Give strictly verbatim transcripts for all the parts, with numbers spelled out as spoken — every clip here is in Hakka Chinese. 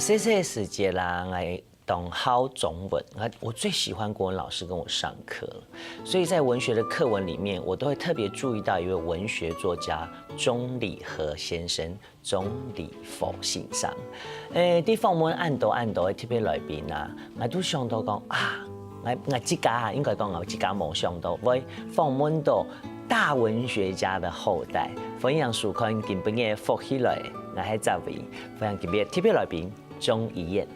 細細時節啦，𠊎當好中文，啊，我最喜歡國文老師跟我上課了。所以在文學的課文裡面，我都會特別注意到一位文學作家鍾理和先生，鍾理和先生。誒，在訪問恁多恁多个特別來賓啊，𠊎都想到講啊，𠊎，𠊎自家啊，應該講𠊎自家無想到會訪問到大文學家的後代。歡迎收看今晡日个福氣來，𠊎係澤維，歡迎今晡日特別來賓鍾怡燕。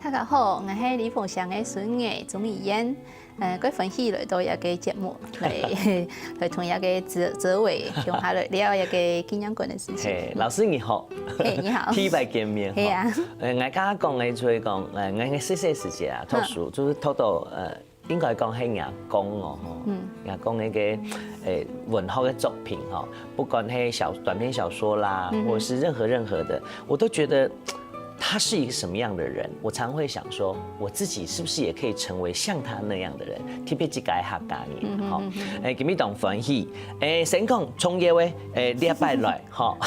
大家好，𠊎係理和先生个孫女鍾怡燕。呃，蓋歡喜來到這个節目，來，來同這个澤，澤維共下來聊這个紀念館个事情。嘿，老師你好。嘿，你好。第一擺見面哈。嘿啊。呃，𠊎剛剛講个就係講，呃，𠊎，𠊎細細時節啊，讀書，嗯。就係讀到，呃，應該講係𠊎阿公哦，吼，嗯。𠊎阿公那個，呃，文學的作品哈，不管係小，短篇小說啦，嗯哼。或者是任何任何的，我都覺得 他是一個什麼樣的人，我常會想說，我自己是不是也可以成為像他那樣的人？特別這个客家人，嗯哼，吼。嗯哼。誒，今日當歡喜，誒，先講重要个，誒，這擺來，吼，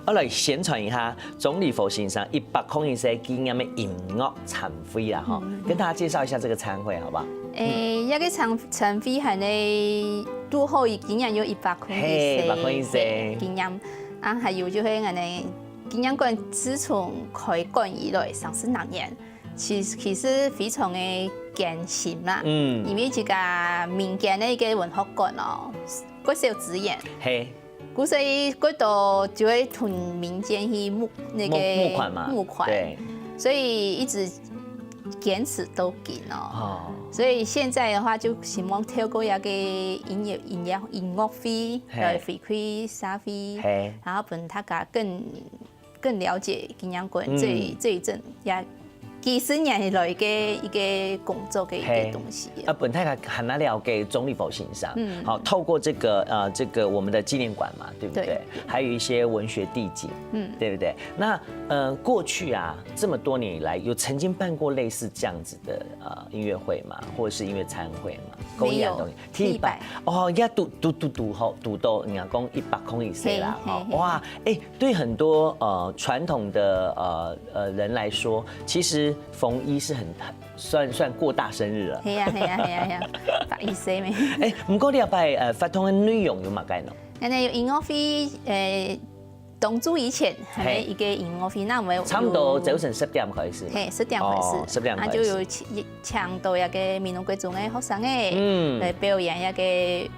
我來宣傳一下鍾理和先生一百空一歲紀念个音樂餐會啦，吼，嗯。跟大家介紹一下這個餐會，好不好？誒，這个餐，餐會還係拄好佢今年有一百空一歲，嘿，一百空一歲。嘿，紀念，啊，還有就係𠊎等 紀念館自從開館以來，三十六年，其，其實非常个艱辛啦。嗯。因為這个民間个一个文學館哦，較少資源。嘿。故所以較多就會同民間去募，那個募，募款嘛。募款。對。所以一直堅持到今哦。哦。所以現在的話，就希望透過這个音樂，音樂，音樂會，嘿。來回饋社會，嘿。然後分大家更 更了解紀念館這，嗯。這一陣也幾十年來个一个工作个一个東西。嘿。啊，分大家還較了解鍾理和先生。嗯。好，透過這個，呃，這個我們的紀念館嘛，對不對？對。還有一些文學地景，嗯。對不對？那，呃，過去啊，這麼多年以來，有曾經辦過類似這樣子的，呃，音樂會嗎？或者是音樂餐會嗎？沒有。 第一擺。第一擺。哦，也堵，堵，堵，堵，吼，堵到人家講一百空一歲啦，嘿，吼。嘿，嘿。哇，誒，對很多，呃，傳統的，呃，呃，人來說，其實逢一是很，很，算，算過大生日了。係啊，係啊，係啊，係啊，一百一歲咩？誒，不過這擺，呃，活動个內容有麼个呢？恁呢有音樂會，呃， 當晝以前，嘿。還有一个音樂會，那我們有，差不多朝晨十點開始嘛。嘿，十點開始。哦，十點開始。啊，就有請，請到一个美濃國中个學生仔，嗯。來表演一个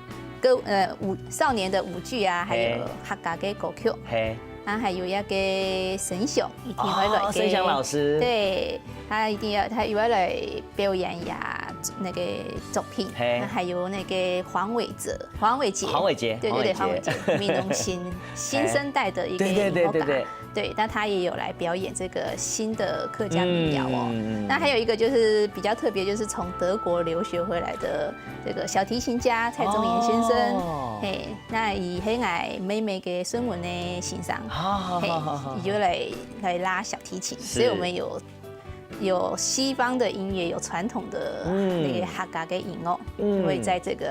歌，呃，舞，少年的舞劇啊，還有嘿。客家个歌曲。嘿。啊，還有一个神像，一定會來个。哦，神像老師。對，他一定要，他又要來表演呀，那个作品。嘿。那還有那个黃偉哲， 黃偉杰。黃偉杰，對，對，對，黃偉杰。黃偉杰，美濃新，新生代的一个音樂家。對，對，對，對，對。對，那他也有來表演這个新的客家民謠哦。嗯，嗯，嗯。那還有一个就是比較特別，就是從德國留學回來的這个小提琴家蔡宗彥先生。哦。嘿，那佢係𠊎妹妹个孫文个先生。好，好，嘿，好，好，好。佢就來，來拉小提琴，是。所以我們有 有西方的音樂，有傳統的嗯。那个客家个音樂，嗯。就會在這个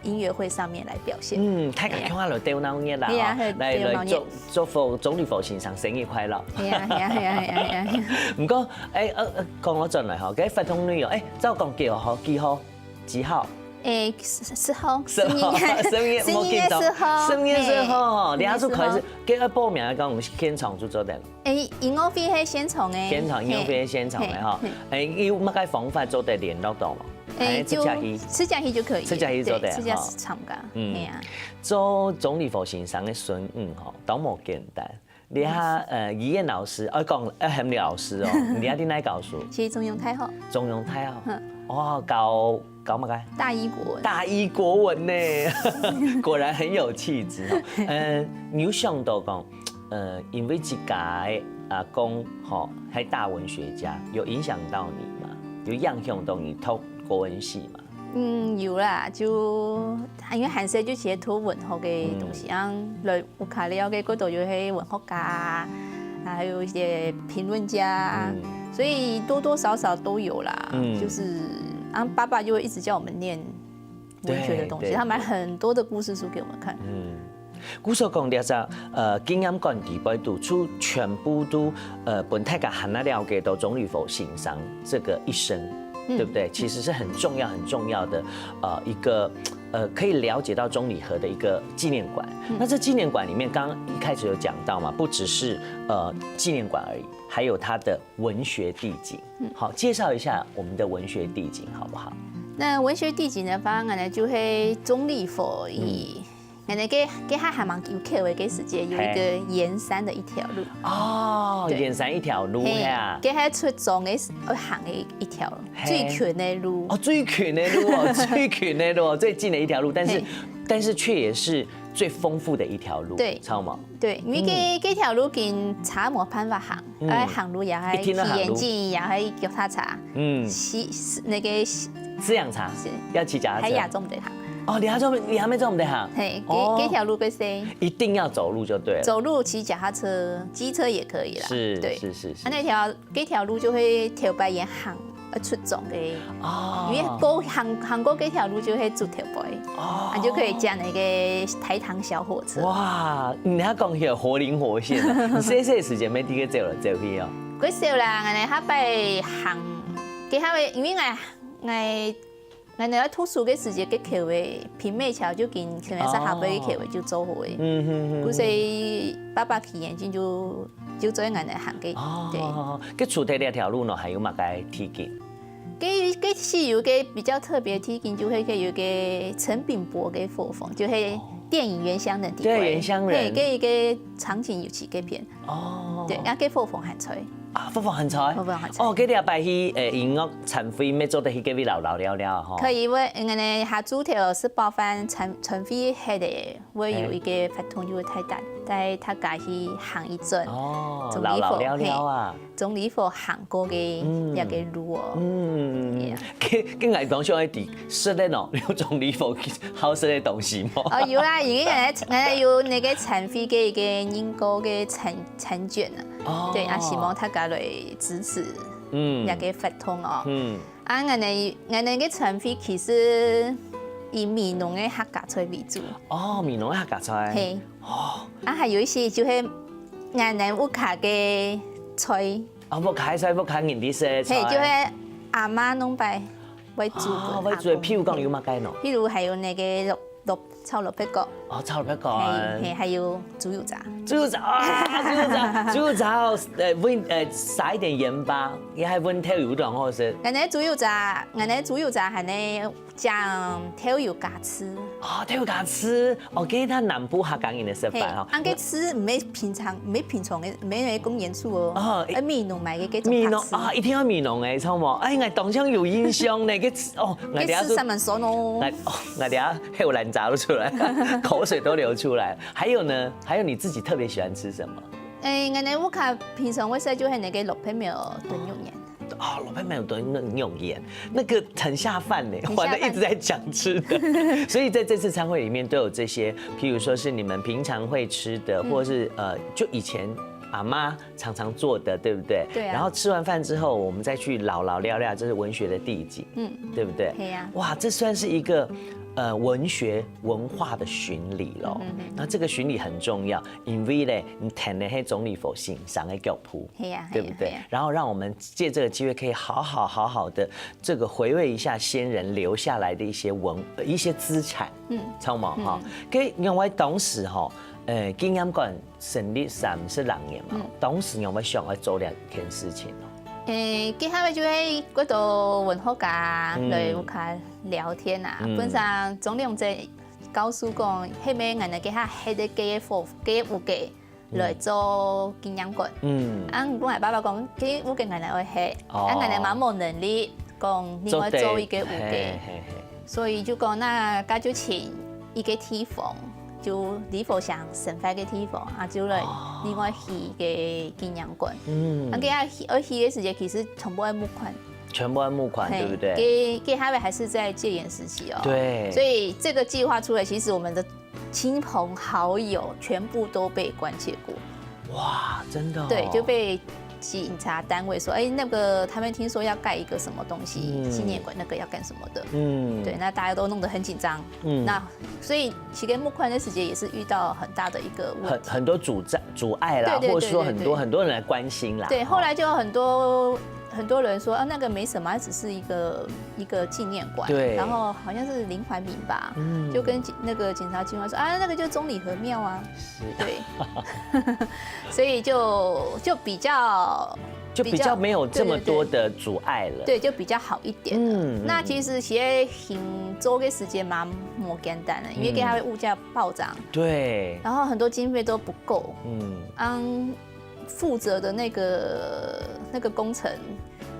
音樂會上面來表現。嗯，大家共下來鬥鬧熱啦，係啊，吼。來，鬥鬧熱。來祝，祝福鍾理和先生生日快樂。係啊，係啊，係啊，係啊，係啊。毋過，誒，呃，呃，講我轉來吼，該活動內容，誒，照講幾號？幾號？幾號？誒，十，十號，十號，十二月，十二月，十二月十號，十二月十號，嘿，你還是開始，十二月十號。該愛報名，講我們現場就做得了。 誒，音樂會係現場个。現場，音樂會係現場个吼。嘿，嘿。誒，有麼个方法做得聯絡到無？誒，還係直接去？就直接去就可以。直接去做得，對，直接去參加。吼。嗯。嘿啊。做鍾理和先生个孫女吼，當無簡單。你看，嗯。呃，怡燕老師，呃，講，呃，喊你老師哦，你在哪教書？去中央大學。中央大學。嗯。哇，教 教麼个？大一國文。大一國文呢，果然很有氣質哦。嗯，你有想到講，呃，因為自家个阿公吼，係大文學家，有影響到你嗎？有影響到你讀國文系嗎？嗯，有啦，就，因為還細就接觸文學个東西，嗯。啊，來 屋下了个，過多就係文學家啊，還有一些評論家啊，嗯。所以多多少少都有啦。嗯。就是，啊，爸爸就會一直叫我們念文學的東西，對，對，他買很多的故事書給我們看。嗯。故所講這隻呃紀念館裡背肚，就全部都呃分大家還能了解到鍾理和先生這個一生，嗯對不對？其實是很重要很重要的呃一個呃可以了解到鍾理和的一個紀念館。那這紀念館裡面，剛剛一開始有講到嘛，不只是呃紀念館而已，還有它的文學地景。好，介紹一下我們的文學地景好不好？那文學地景的話，可能就係鍾理和佢，可能該該下還蠻久口的該時節，有一個沿山的一條路。哦，對沿山一條路嘿呀。該係出莊个愛行的一條嘿最近的路。哦，最近的路哦，最近的路哦，最近的一條路，但是嘿但是卻也是最豐富的一條路，對知道嗎？對，因為該該條路跟車無辦法行，嗯愛行路也係一定要行路騎眼鏡，也係腳踏車，嗯，騎那個自行車是要騎腳踏車還也。做毋得行。哦，你還做，你還沒做毋得行。嘿，哦該該條路个細，一定要走路就對了。走路、騎腳踏車、機車也可以啦。是對，是是是啊，。那條該條路就係頭擺人行，呃，出莊个。哦因為過行行過該條路就係竹頭背，哦啊，就可以叫那個台糖小火車。哇，你還講起來活靈活現啊！你細細个時節，每天走來走去哦。過少啦，𠊎等下擺行，該下位，因為𠊎𠊎𠊎等讀書个時節，該口味平美橋就跟前面是下背个口味就做好个。嗯哼哼。故所爸爸騎眼鏡就就做𠊎等行个。對。哦，該除忒這條路呢，還有麼个地景？該該係有个比較特別个地景，就係該有个陳炳博个伙房，就係電影《原鄉人》底背。對，《原鄉人》嘿，該个場景有在該片。哦，對，啊，該伙房還在。啊，伙房還在。伙房還在哦，該禮拜去誒音樂餐會，乜做得去該位尞尞尞尞吼。可以，𠊎𠊎等下晝頭食飽飯，餐餐會歇个，會有一个活動，就會帶大帶大家去行一轉。哦，鍾理和尞尞尞尞啊。鍾理和行過个嗯該个路哦。嗯 Yeah，該該𠊎當想愛知食个喏，有鍾理和好食个東西無？哦，有啦，因為𠊎𠊎有那個餐會个一个認購个餐餐券啊。哦對啊，希望大家來支持嗯這个活動哦。嗯，啊，𠊎等𠊎等个餐會其實以美濃个客家菜為主。哦，美濃个客家菜。嘿，哦，啊，還有一些就係𠊎等屋下个菜，啊，屋下个菜，屋下人在食个嘿，菜。就係阿嬤攏擺會煮哦，分會煮，譬如講有麼个喏？譬如還有那個蘿蘿炒蘿蔔糕，哦，炒蘿蔔糕。還有嘿，還有豬油炸。豬油炸啊，豬油炸，豬油炸哦，呃，溫呃撒一點鹽巴，也還溫豆油當好食。𠊎等豬油炸，𠊎等豬油炸還呢醬豆油加醋。哦，豆油加醋，哦，其實佢南部客家人个食嘿，法哈。啊，該醋毋係平常毋係平常个，毋係講鹽醋哦，哦愛美濃買个該種美白醋。濃啊，一定要美濃个，知道無？哎，𠊎當像有印象呢，該哦，𠊎等下就該醋上面酸哦。來哦，𠊎等下口水都流出來，口水都流出來。還有呢，還有你自己特別喜歡吃什麼？誒，𠊎等屋下平常會食就係那個蘿蔔苗燉肉圓。哦，蘿蔔苗燉肉圓，那個很下飯呢，很下飯完了一直在講吃的。所以在這次餐會裡面都有這些，譬如說是你們平常會吃的，或是呃，就以前阿嬤常常做的，對不對？對啊然後吃完飯之後，我們再去尞尞尞尞，這是文學的地景，嗯，對不對？嘿啊。哇，這算是一個呃文學文化的巡禮咯。嗯嗯嗯那這個巡禮很重要，因為呢，你跈个係鍾理和先生个腳步。嘿啊，對不對？嘿啊，嘿啊。然後讓我們借這個機會，可以好好好好的這個回味一下先人留下來的一些文呃一些資產，嗯，知道嗎？哈，跟因為當時哈，呃，紀念館成立三十零年嘛，嗯當時你有沒有想要做這件事情呢？誒，接下來就係幾多文學家嗯來屋下聊天啊，嗯本身鍾良哲教授講，係毋係𠊎等這下歇个該个伙該个屋个來做紀念館。嗯，啊，𠊎爸爸講，該屋个𠊎等愛歇，哦啊，𠊎等嘛無能力講另外做一個屋个。嘿嘿嘿，所以就講，那該就尋一個地方，就理和先生生活个地方，啊，就來哦另外起一個紀念館。嗯啊，，該下起愛起个時節，其實全部愛募款，全部要募款，嘿對不對？該該下尾還是在戒嚴時期哦。對所以這個計劃出來，其實我們的親朋好友全部都被關切過，哇，真的、哦，對，就被警察单位说，哎，那个他们听说要盖一个什么东西，嗯纪念馆那个要干什么的，嗯，对，那大家都弄得很紧张。嗯，那所以其实募款的时节也是遇到很大的一个问题，很很多阻碍阻碍啦，对对对或者说很多对对很多人来关心啦。对，哈后来就有很多很多人说，啊，那个没什么，它只是一个一个纪念馆，对然后好像是林怀民吧，嗯就跟警那个警察机关说，啊，那个就是中里和庙啊，对，所以就就比较就比较没有这么多的阻碍了。对，就比较好一点。嗯那其实其实行周个时间蛮蛮简单的，因为跟它的物价暴涨，对，然后很多经费都不够，嗯，嗯，负责的那个那个工程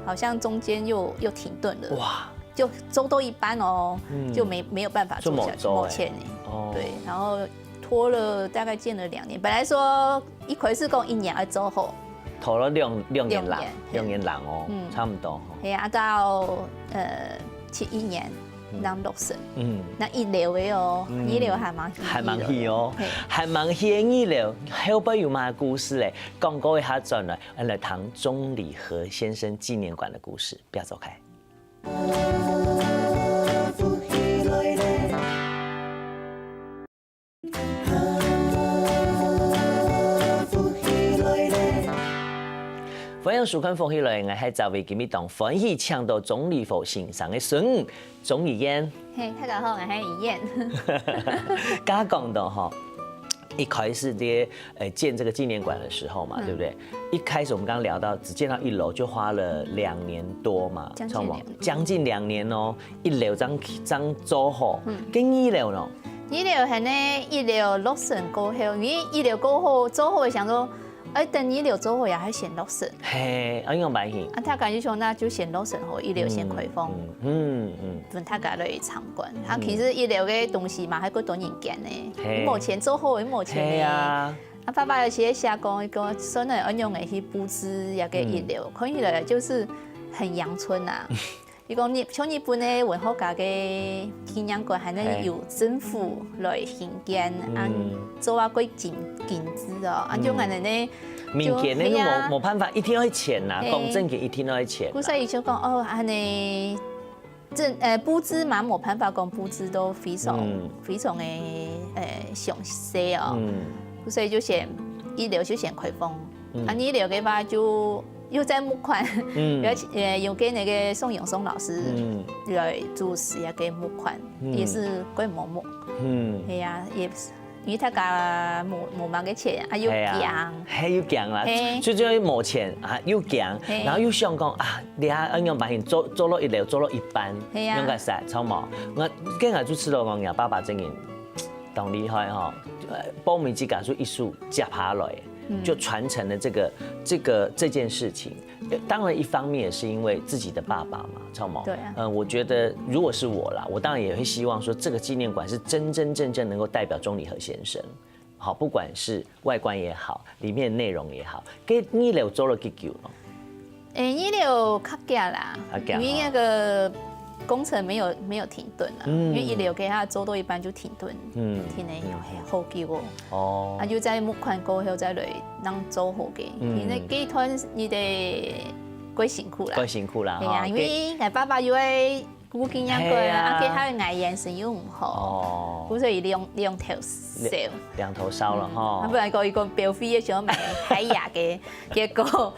好像中间又又停顿了，哇，就周都一半哦，嗯就没没有办法做下去，做某周哎没钱呢。哦对，然后拖了大概建了两年，本来说一开始讲一年要做好，拖了两两年啦两年，两年啦哦，嗯差不多哈。哎呀，到呃七一年，那落成，嗯，那一楼的哦，嗯一楼还蛮还蛮稀哦嘿，还蛮稀的二楼，后背有么个故事嘞？广告一下转来，来谈钟礼和先生纪念馆的故事，不要走开。歡迎收看《福氣來了》，𠊎係這位今日當歡喜請到鍾理和先生个孫女鍾怡燕。嘿，大家好，我係怡燕。剛剛講到哈，一開始這些呃建這個紀念館的時候嘛，對不對？一開始我們剛剛聊到只建到一樓就花了兩年多嘛，將近差不多兩年將近兩年哦，一樓正正做好，跟二樓呢？二樓還呢，一樓落成過後，因為一樓過後做好，想說，哎，等二樓做好也還先落成。嘿，啊，用白行。啊，大家就說那就先落成好，一樓先開放，嗯嗯，分大家來參觀。啊，其實一樓个東西嘛，還過多人揀呢，嘿目前做好，目前呢。嘿啊，啊，爸爸有時寫講，講孫女恁樣个去布置那個一樓，看起來就是很陽春啊。你講日像日本个文學家个紀念館，還能有政府來興建，啊，做啊過精精緻哦，啊，就恁樣呢。民間呢就係啊無無辦法，一定要錢呐，嘿講正經一定要錢呐。故所以就講哦，恁呢，這呃布置嘛，無辦法講布置到非常、嗯非常的呃詳細哦。嗯所以就先一樓就先開放，啊二樓个話就又再募款，嗯而且呃有跟那個宋永松老師嗯，來主持那個募款，嗯也是規模募，嗯，對呀，也是因為大家無無麼个錢啊，又係啊驚，，係又驚啦嘿，最主要無錢啊，又驚，嘿然後又想講啊，你啊，恁樣把你做做落一樓，做落一半，係啊應該係，著無？我跟我主持人講呀，爸爸真的當厲害哈，呃，報名自家就一手接下來，就傳承了這個這個這件事情。當然，一方面也是因為自己的爸爸嘛，知道嗎？對啊嗯，我覺得如果是我啦，我當然也會希望說，這個紀念館是真真正正能夠代表鍾理和先生。好，不管是外觀也好，裡面的內容也好，該二樓做了幾久呢？誒，二樓較遽啦，較遽因為那個工程沒有沒有停頓啦，嗯因為一樓个話做到一半就停頓，嗯停了好久哦。哦啊，，就在募款過後再來讓做好个，嗯因為該段你得過辛苦啦。夠辛苦啦哈。對呀，因為𠊎爸爸又愛顧紀念館係啊啊，啊，佢个牙齦聲又毋好，哦，故所以兩兩頭燒。兩頭燒了啊，哈本。來講一個表費也想買海牙个，結果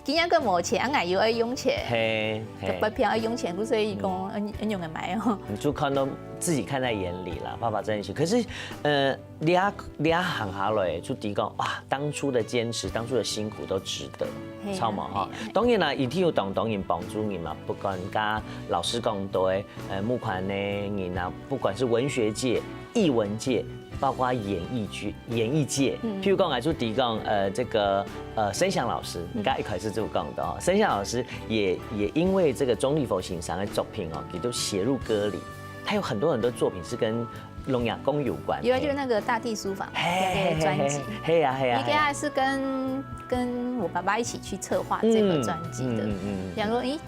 紀念館無錢，啊，𠊎又愛用錢，嘿，嘿發票愛用錢，故所以講，嗯，嗯，用个買哦。你就看到自己看在眼裡啦，爸爸真的是。可是，呃，你啊你啊行下來，就知講哇，當初的堅持，當初的辛苦都值得，嘿啊著無哈嘿啊？當然啦，一定有當多人幫助你嘛，不管甲老師講到的，呃，募款的人啊，不管是文學界、藝文界，包括演藝界、演藝界，譬如講啊，就提供呃這個呃申祥老師，你剛剛一開始就講的哦，申祥老師也也因為這個鍾理和先生的作品哦，也都寫入歌裡，他有很多很多作品是跟龍眼公有關。有啊，就是那個大地書房嘿那個專輯，嘿呀嘿呀，應該還是跟跟我爸爸一起去策劃這個專輯的。嗯嗯嗯，想說，咦，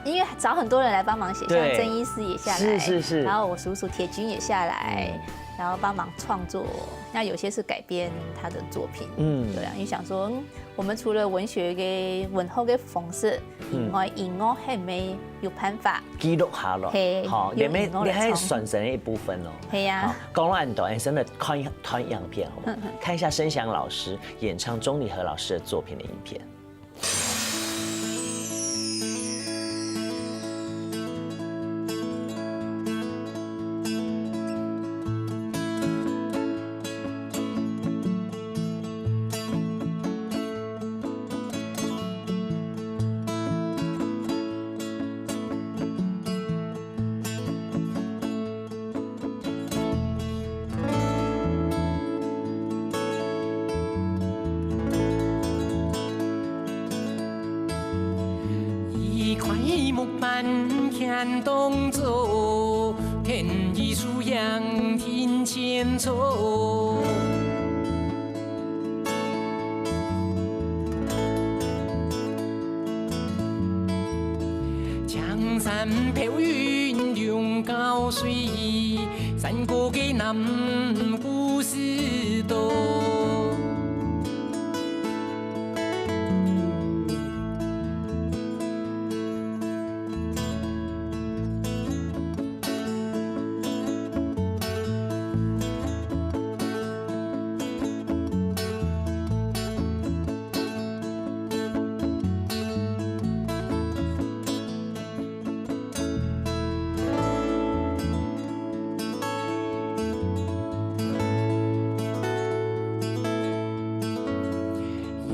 因為找很多人來幫忙寫，像對鄭醫師也下來，是是是然後我叔叔鐵軍也下來，嗯然後幫忙創作。那有些是改編他的作品，嗯對啊，因為想說，嗯，我們除了文學个文學个方式以外，音樂還沒有辦法，記錄下來，嘿好，有你們你還音樂來唱傳承的一部分哦。嘿呀好，講到恁多，俺真的看一段影片好不好嗯嗯？看一下申翔老師演唱鍾理和老師的作品的影片。 一塊木板牽動走，天地素養定千秋。江山飘雲永高水，山歌个南 古寺多。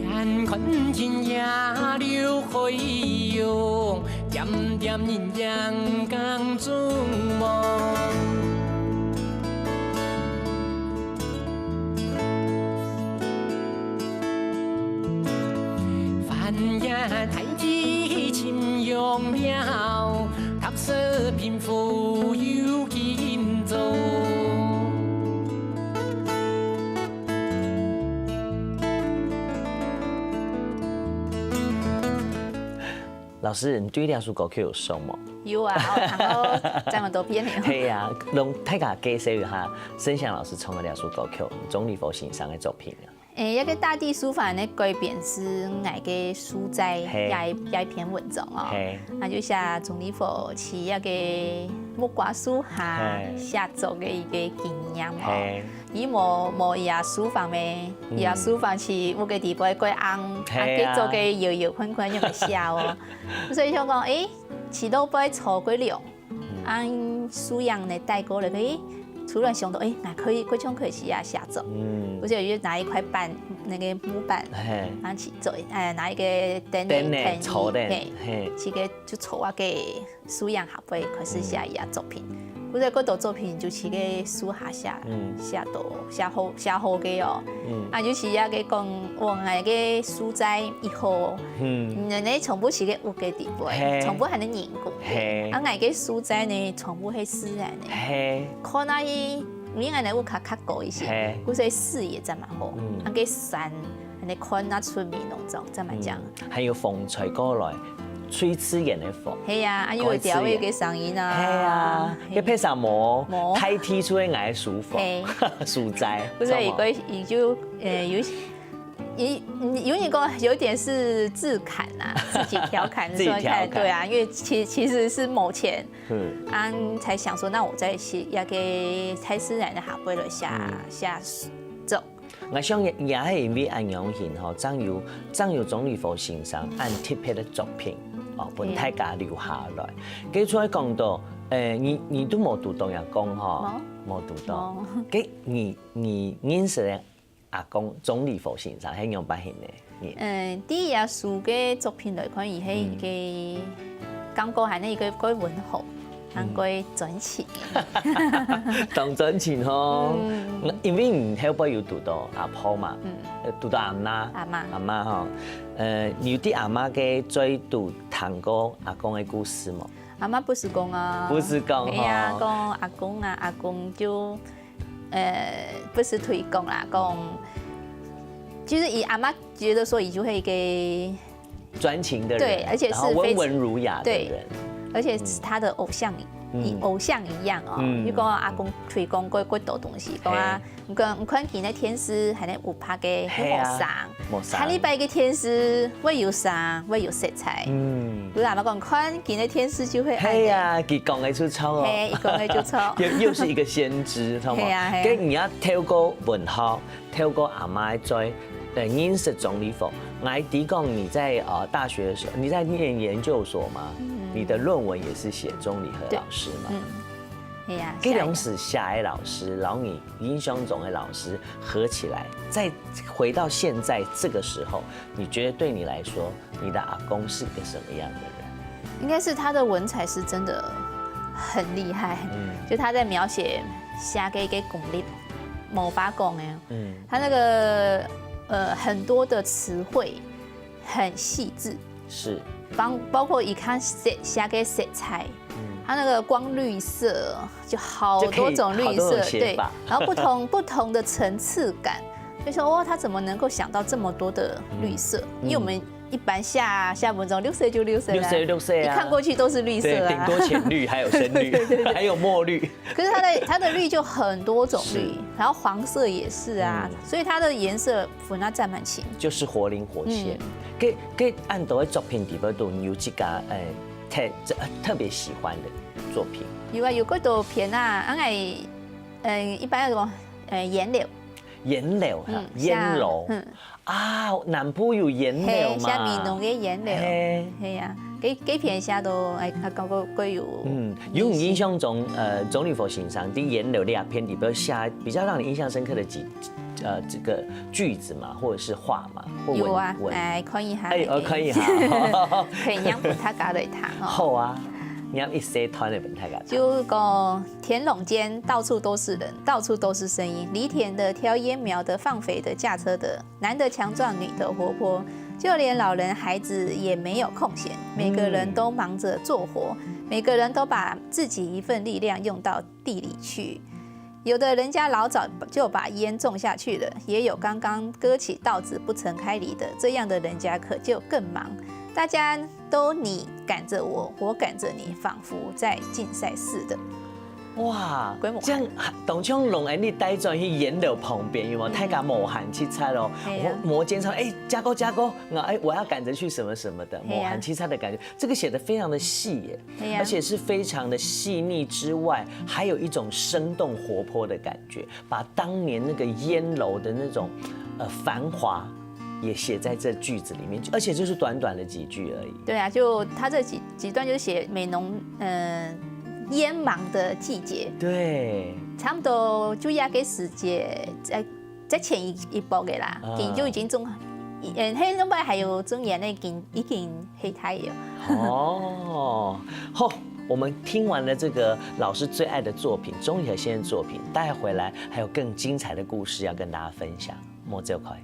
眼看天涯流海洋，点点人影更踪茫。 翻越大地尋陽苗，踏實貧富有今朝。老師，你對這首歌曲有熟無？有啊，我有聽過這麼多遍了。係啊，同大家介紹一下申翔老師唱个這首歌曲，鍾理和先生个作品啊。誒，一個大地書法个改編係𠊎个書齋嘿這一這一篇文章哦。嘿，那就寫鍾理和在一個木瓜樹下嘿寫作个一個經驗哦。嘿，佢無無佢个書房咩？佢个書房係屋个底背蓋暗，嘿啊啊，佢做个搖搖款款樣个寫哦。所以想講，誒，試著背坐過涼，啊，樹影呢帶過來，誒，突然想到，誒，𠊎可以，過像可以寫寫作。嗯我，就又拿一塊板，那個木板，嘿，然後去做，呃，拿一個凳凳呢，凳椅，坐凳，嘿，嘿，去个就坐啊个樹影下背開始寫佢个作品。我在過多作品就去个樹下寫，嗯寫到寫好寫好个哦。嗯啊，尤其那個講，我个書齋以後，嗯，嗯，那全部是个屋个底嘿背，全部還能凝固。嘿啊，𠊎个書齋呢，全部係自然个。嘿，看啊，因為𠊎个屋較較高一些嘿，故所視野真蠻好。嗯啊，个山，那看啊，出面攏總，真蠻靚。嗯，還有風吹過來，吹自然个風。係啊，啊，又有鳥仔个聲音啊。係啊，嘿該配啥無？無代替出个𠊎个舒服，嘿書齋，不是，知道嗎也可以，也就呃有一些。有有一个有點是自砍啊，自己調侃自己說看，調侃對啊，因為其其實是某前嗯，啊，才想說，那我再寫一個大自然个下背來寫寫作。𠊎想也也係因為恁樣形吼，正有正有鍾理和先生恁特別个作品哦，分大家留下來。該出來講到，誒，你你都無讀到人講吼，無讀到，哦，該你你認識个 阿公鍾理和先生係仰般形呢？你嗯，對佢个書个作品來看，佢係一個感覺還係一個蓋溫和，還蓋專情。當專情吼，嗯那因為你後背有讀到阿婆嘛，嗯，呃讀到阿媽，阿媽阿媽吼，呃，你有對阿媽个嘴肚聽過阿公个故事無？阿媽不時講啊，不時講吼係啊，講阿公啊，阿公就，呃，不時推講啦，講，就是佢阿媽覺得說佢就係一個专情的人，对，而且是非常，然后温文儒雅的人。对，而且是他的偶像，嗯。以偶像一样哦。嗯。就讲阿公推广过，过多东西，讲啊，嘿。你看，你看今日天时，还能有白个，嘿啊，好生。无生。下礼拜个天时，会有生，会有色彩。嗯。有人讲，看今日天时就会暗个。嘿啊，佢讲个出错哦。嘿，佢讲个出错。又，又是一个先知，知道吗？嘿啊，嘿啊。跟你要透过文化， 透过阿妈个嘴，呃，认识钟立风。我还提供你在，呃，大学的时候，你在念研究所吗？嗯。你的论文也是写钟理和老师嘛？对。嗯。哎呀，这两次写的老师，然后你印象中的老师合起来，再回到现在这个时候，你觉得对你来说，你的阿公是一个什么样的人？应该是他的文采是真的很厉害，嗯。就他在描写写个个功力，无法讲哎。 嗯。他那个，呃，很多的词汇很细致，是。包，包括你看写，写个色彩，嗯。它那个光绿色，就好多种绿色，就可以好多种写法。对，然后不同，不同的层次感，就说，哇，他怎么能够想到这么多的绿色？嗯。因为我们一般下，下文章绿色就绿色啦，绿色，绿色啊。一看过去都是绿色啊。对，顶多浅绿，还有深绿，对，对，对。还有墨绿。 可是它的，它的绿就很多种绿，是。然后黄色也是啊，嗯。所以它的颜色分啊占蛮清。就是活灵活现。嗯。给，给恁多个作品里边都有自家，哎，特，特别喜欢的作品。有啊，有个多片啊，俺个，嗯，一般那种，呃，颜料。颜料哈，嗯，烟楼。像，嗯。 啊，南部有颜料嘛。嘿，像美浓个颜料。嘿。嘿呀，这，这片写都，哎，啊，刚刚，刚有。嗯，有你印象中，呃，钟立风先生在颜料那篇里边写比较让你印象深刻的几，呃，这个句子嘛，或者是话嘛，或文，有啊，文。来看一下。哎，我看一下。可以让大家来听哦。好啊，你要一些团的分大家听。就讲田垄间到处都是人，到处都是声音，犁田的挑秧苗的放肥的驾车的， 男的强壮，女的活泼，就连老人孩子也没有空闲，每个人都忙着做活，每个人都把自己一份力量用到地里去。有的人家老早就把秧种下去了，也有刚刚割起稻子不曾开犁的，这样的人家可就更忙。大家都你赶着我，我赶着你，仿佛在竞赛似的。 哇，规模。这样当像龙安你带转去颜料旁边，有没有？嗯。大家无閒直掣哦，嘿啊。我摩肩擦，哎，加勾加勾，那哎，我要赶着去什么什么的，嘿啊。无閒直掣的感觉，这个写得非常的细耶，嘿啊。而且是非常的细腻之外，还有一种生动活泼的感觉，把当年那个烟楼的那种，呃，繁华 也写在这句子里面，而且就是短短的几句而已。对啊，就他这几，几段就写美浓，嗯，烟芒的季节。对。差不多就这个时节，在，在前一，一波个啦，啊。已经就已经种，嗯，黑龙江还有种烟的已经，已经黑太阳。哦，好，我们听完了这个老师最爱的作品，钟理和先生的作品，待会回来还有更精彩的故事要跟大家分享。莫走开。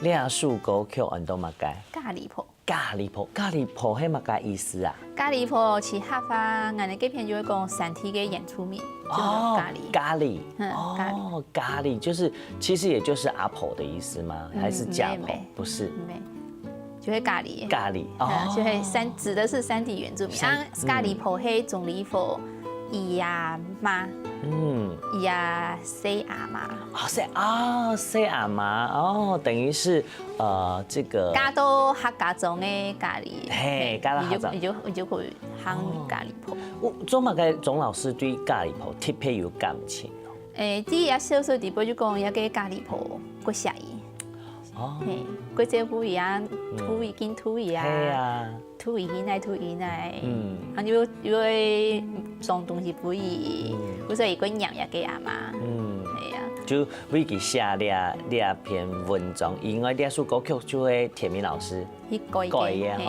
這首歌曲安到麼个？咖哩婆。咖哩婆，咖哩婆係麼个意思啊？咖哩婆係客話，𠊎等這片就會講山地个原住民，就係哦，咖哩。咖哩。嗯，咖哩。哦，咖哩就是，其實也就是阿婆的意思嗎？嗯，還是家婆？沒，沒。不是。沒。就係咖哩。咖哩，嗯，哦。就係山，指的是山地原住民。山，啊，咖哩婆係鍾理和佢阿媽。嗯。佢阿細阿媽。哦，細，哦，細阿媽，哦，等於是，呃，這個嫁到客家庄个咖哩。嘿，嫁到客家庄。佢就，佢就，佢就可以喊咖哩婆。哦。做麼个鍾老師對咖哩婆特別有感情呢？誒，第一啊，小時候底背就講，該个咖哩婆過惜佢。哦。嘿，過照顧佢啊，渡佢，緊渡佢啊。嘿啊。渡佢去哪，渡佢哪。嗯。啊，又，又會裝東西分佢，嗯。故所以過念該个阿媽。嗯。嘿啊。就為佢寫這，這篇文章，因為這首歌曲就係天明老師改个吼。改个，嘿。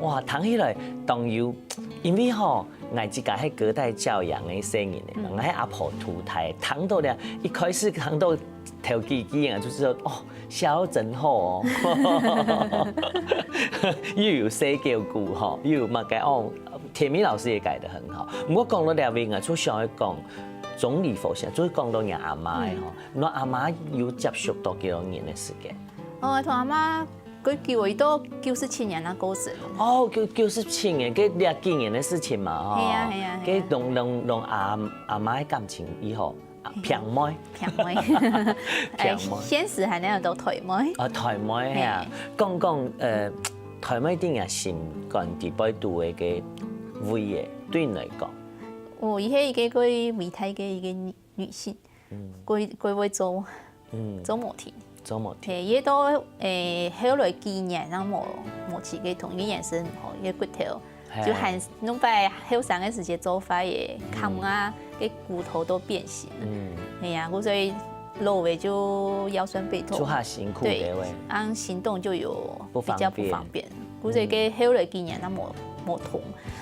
哇，聽起來當有，因為吼，𠊎自家係隔代教養个細人呢，嗯。𠊎係阿婆渡大，聽到這，一開始聽到頭幾句啊，就知道，哦， 寫到真好哦。又有細狗故吼，又有麼个哦，天明老師也改得很好。毋過講到這位啊，就想要講鍾理和先生，就係講到你阿媽个吼，嗯。你阿媽有接觸到幾多年个時間？哦，同阿媽，佢，佢到九十七年啊過身。哦，九，九十七年，該這幾年个事情嘛，吼。係啊，係啊，係啊。該同，同，同阿，阿媽个感情以後， 啊，平妹。平妹。平妹。誒，現時還能有到台妹。啊，台妹啊，嘿。講講，呃，台妹在若心肝底背肚个位置，對你來講。哦，佢係一個過偉大个一個女，女性，嗯。過，過會做，嗯。做無停。做無停。嘿，佢到，誒，後來幾年，然後無，無去个同，因為眼神毋好，佢个骨頭 嘿。就還弄擺後生个時節做壞个，嗯。看啊，个骨頭都變形。嗯。哎呀，故所以老了就腰痠背痛。就較辛苦，對，對喂。啊，行動就有比較不方便。不方便。故所以个後來幾年，佢無，無動，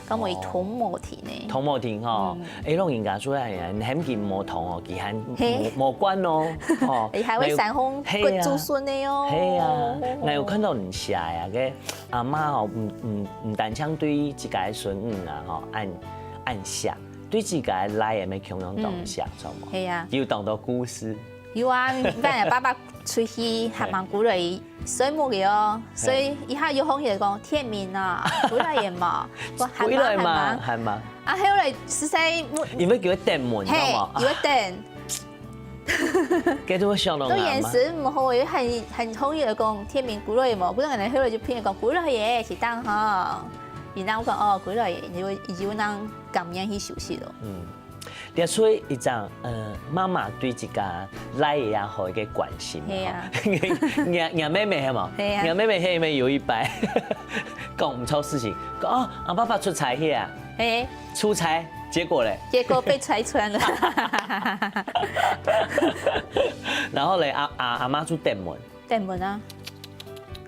到尾動無停呢。動無停吼，嗯。哎，老人家出來啊，你喊佢無動哦，佢還嘿。無，無慣哦，吼。佢還會想講，嘿啊。骨子酸的哦。嘿啊，𠊎有看到你寫呀，个 阿媽吼，毋，毋，毋單淨對自家个孫女啊，吼，恁，恁惜，對自家个倈仔乜共樣當惜，嗯。著無？係啊。有當多故事。有啊，你看爸爸出去，還蠻鼓勵佢，睡目个哦，所以一下有風雨講：「天明啊，歸來了無？」我喊媽，歸來嘛，喊媽。喊媽。啊，後來實在，因為佢會等門，嘿，著無？佢會等。 該都會想到都眼神毋好，又很，很好意思講：「天明歸來無？」歸來呢，後來就騙講：「歸來了，適當吼。」然後我講：「哦，歸來了。」你就，你就能甘願去休息咯。嗯，這出一張，呃，媽媽對自家倈仔也好一個關心嘛，係啊。吼。若，若妹妹係無？係啊。若妹妹係毋係有一擺講毋著事情，講：「哦，阿爸爸出差去啊。」嘿。出差，結果咧？結果被拆穿了。然後咧，阿，阿，阿媽就等門。等門啊，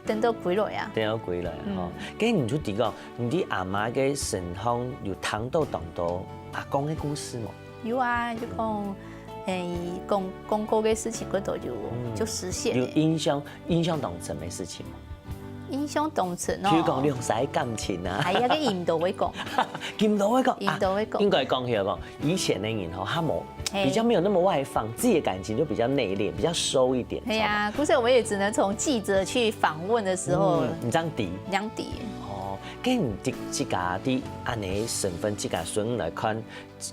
等到歸來啊。等到歸來啊，嗯。吼。該你就知講，你對阿媽个身上有聽到當多阿公个故事無？有啊，就講，誒，講，講過个事情，過多就，嗯。就實現了。有印象，印象當深个事情無？ 印象當深哦。譬如講，兩儕感情啊。哎呀，該佢毋多會講。佢毋多會講，佢毋多會講。啊，應該講起來講，以前个人吼，他無，嘿。比較沒有那麼外放，自己的感情就比較內斂，比較收一點，係啊，知道嗎？故所以我們也只能從記者去訪問的時候，嗯，你正知。正知。哦，該你自，自家的恁呢身份，自家孫女來看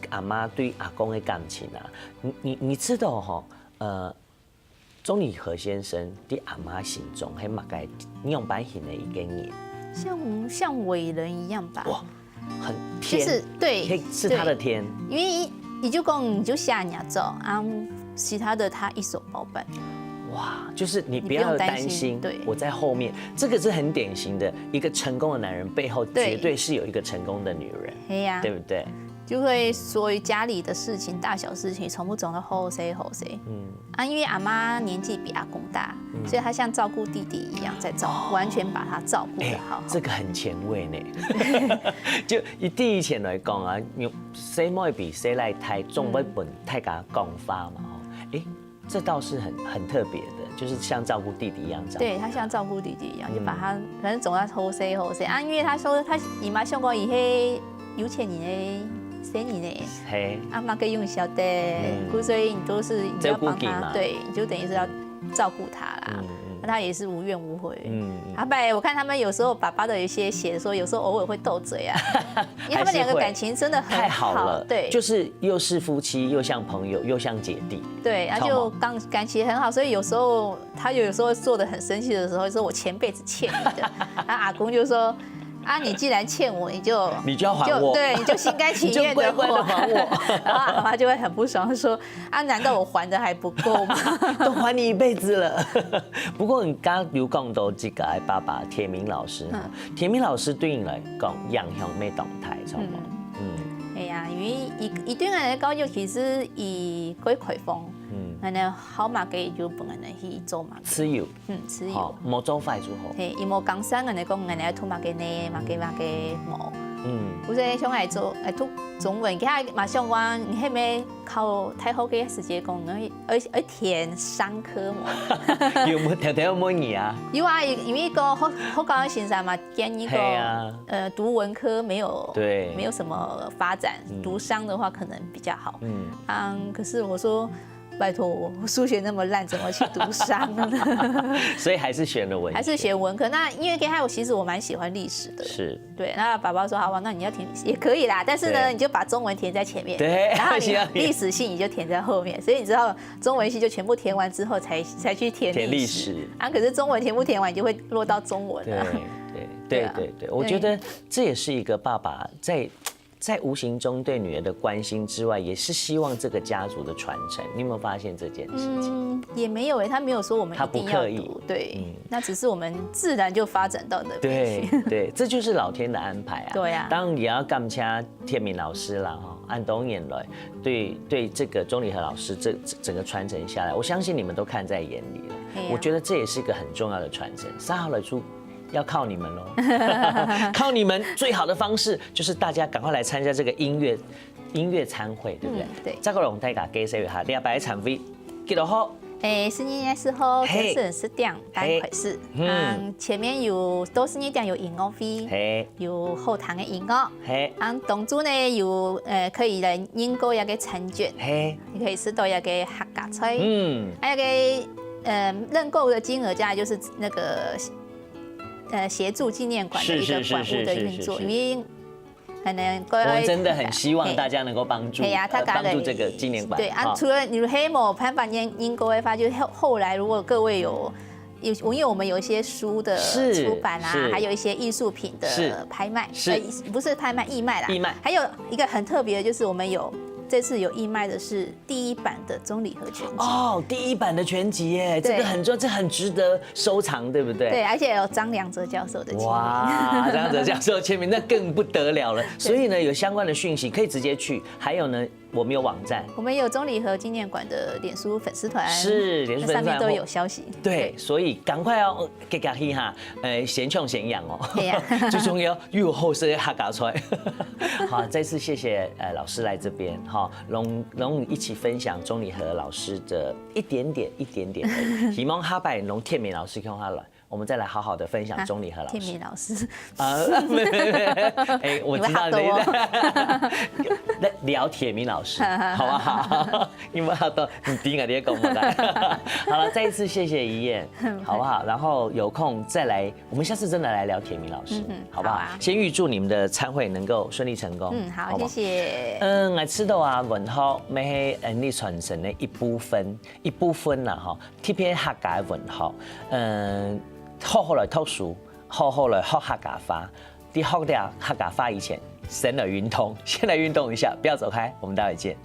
阿媽對阿公的感情啊，你，你，你知道吼，呃， 鍾理和先生在阿媽心中係麼个樣般形个一個人？像，像偉人一樣吧。哇，很天，就是，對，係，是他的天。對，因為你就講，你就寫你做，啊，其他的他一手包辦。哇，就是你不要擔心，你不用擔心，對。我在後面。這個是很典型的一個成功的男人背後，對。絕對是有一個成功的女人，係啊。對不對？就會所以家裡的事情，大小事情，全部總是好勢好勢。嗯。 啊，因為阿媽年紀比阿公大，嗯。所以她像照顧弟弟一樣在照顧，哦。完全把他照顧得好好。哎，這個很前衛呢。就以，對以前來講啊，細妹比細倈大，總會分大家講話嘛，吼。嗯。哎，这倒是很很特别的，就是像照顾弟弟一样照顾。对，他像照顾弟弟一样，就把他，嗯，反正总要偷塞偷塞啊，因为他说他姨妈像讲伊是有钱人的生人呢，嘿，啊，嘛个用小的，嗯，故所以你都是你要帮他，照顾嘛，对，你就等于是要照顾他啦，嗯嗯，那他也是无怨无悔。嗯嗯，阿伯，我看他们有时候爸爸的一些写说，有时候偶尔会斗嘴啊，因为他们两个感情真的很好，太好了，对，就是又是夫妻，又像朋友，又像姐弟。对，然后就感感情很好，所以有时候他有时候做的很生气的时候，说我前辈子欠你的，然后阿公就说。啊，你既然欠我，你就你就要还我，对，你就心甘情愿的还我。然后阿妈就会很不爽，说啊，难道我还的还不够吗？都还你一辈子了。不过你刚刚有讲到这个爸爸田明老师，田明老师对你来讲影响蛮大，知道吗？嗯，哎呀，因为一一对人来讲，尤其是以归开放，嗯，那呢好嘛，可以就本人去做嘛，自由，嗯，自由。好，莫做坏就好。嘿，伊无讲啥，人家讲人家读嘛个呢，嘛个嘛个无。嗯，我在想来做，哎，读中文，佢还马上讲，你还没考大学个时节讲，而而填商科嘛。有没有条条问你啊？有啊，因为个好好高的先生嘛，建议个，啊，呃，读文科没有对没有什么发展，读商的话可能比较好。嗯，嗯，可是我说。拜托，我数学那么烂，怎么去读商呢？所以还是选了文学，还是选文科。那因为刚开始其实我蛮喜欢历史的，是对。那爸爸说好吧，那你要填历史也可以啦，但是呢，你就把中文填在前面，对，然后你历史系你就填在后面，所以你知道中文系就全部填完之后才才去填历史啊。可是中文全部填完，你就会落到中文了。对对对对对，我觉得这也是一个爸爸在。在无形中对女儿的关心之外，也是希望这个家族的传承。你有没有发现这件事情？嗯，也没有诶，他没有说我们一定要读，他不刻意，对，嗯，那只是我们自然就发展到那边去。对对，这就是老天的安排啊。对啊，当然也要感谢天明老师啦，哈，恁多年來對對这个鍾理和老师这整个传承下来，我相信你们都看在眼里了。我觉得这也是一个很重要的传承。三號來出 要靠你们喽，靠你们最好的方式就是大家赶快来参加这个音乐音乐餐会，对不对？嗯，对。再過來同大家介紹一下，禮拜个餐會幾多號？誒，十二月十號，嘿，晨晨十點半開始。嗯，前面有到十二點有音樂會，嘿，有好聽个音樂，嘿，啊，當中呢有呃可以來認購一个餐券，嘿，你可以食到一个客家菜，嗯，還有个呃認購的金額價就是那个。 呃協助纪念馆的一个馆务的运作，因为可能我们真的很希望大家能够帮助，哎呀，他帮助这个纪念馆。对啊，除了你还有办法认认购的话，就是后后来如果各位有有，因为我们有一些书的出版啊，还有一些艺术品的拍卖，是不是拍卖义卖啦？义卖，还有一个很特别的就是我们有这次有义卖的是。 第一版的钟理和全集。哦，第一版的全集耶，这个很重，这很值得收藏，对不对？对，而且有张良哲教授的签名。哇，张良哲教授签名，那更不得了了。所以呢，有相关的讯息可以直接去。还有呢，我们有网站，我们有钟理和纪念馆的脸书粉丝团，是脸书粉丝团上面都有消息。对，所以赶快哦，给给去哈，呃，先抢先养哦。对呀，最重要又有好食的客家菜。好，再次谢谢呃老师来这边哈。 让让我们一起分享钟理和老师的一点点、一点点而已。希望下擺讓天明老师共下來，我们再来好好的分享钟理和老师。天明老师，啊，没没没，哎，我知道你在聊天明老师，好不好？你们好多，你听啊，你也讲不来。好了，再一次谢谢一燕，好不好？然后有空再来。 我们下次真的来聊天明老师，好不好？先预祝你们的餐会能够顺利成功，嗯，好，谢谢。嗯，我知道啊，文学乜係恩俚传承的一部分，一部分啦哈，特别客家的文学，嗯，好好来读书，好好来学客家话，在学了客家话以前，先来运动，先来运动一下，不要走开，我们待会见。